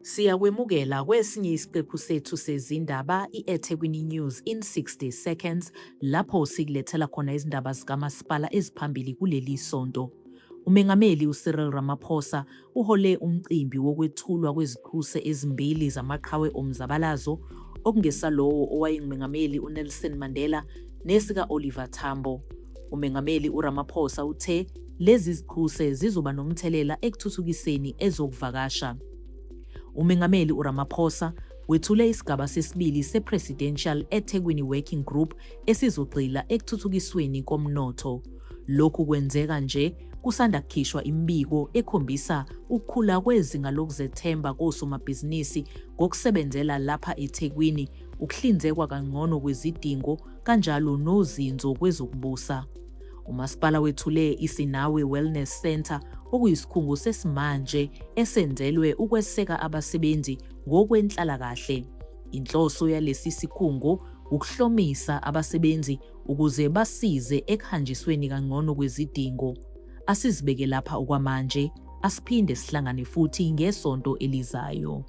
Siyakwemukela kwesinye isiqephu sethu sezindaba i-eThekwini News in 60 Seconds lapho sikulethela khona izindaba zikamasipala eziphambili kuleli sonto. Umengameli uCyril Ramaphosa uhole umcimbi wokwethulwa kweziqhuse ezimbili zamaqhawe omzabalazo okungesalowo owayengumengameli uNelson Mandela nesika-Oliver Tambo. Umengameli uRamaphosa uthe lezi ziqhuse zizoba nomthelela ekuthuthukiseni ezokuvakasha. Umengameli uRamaphosa wethule isigaba sesibili se-Presidential eThekwini Working Group esizogxila ekuthuthukisweni komnotho. Lokhu kwenzeka nje kusanda kukhishwa imibiko ekhombisa ukukhula kwezinga lokuzethemba kosomabhizinisi ngokusebenzela lapha eThekwini, ukuhlinzekwa kangcono kwezidingo kanjalo nozinzo kwezokubusa. Umasipala wethule iSinawe Wellness Centre okuyisikhungo sesimanje esenzelwe ukweseka abasebenzi ngokwenhlalakahle. Inhloso yalesi sikhungo ukuhlomisa abasebenzi ukuze basize ekuhanjisweni kangcono kwezidingo. Asizibeke lapha okwamanje, asiphinde sihlangane futhi ngesonto elizayo.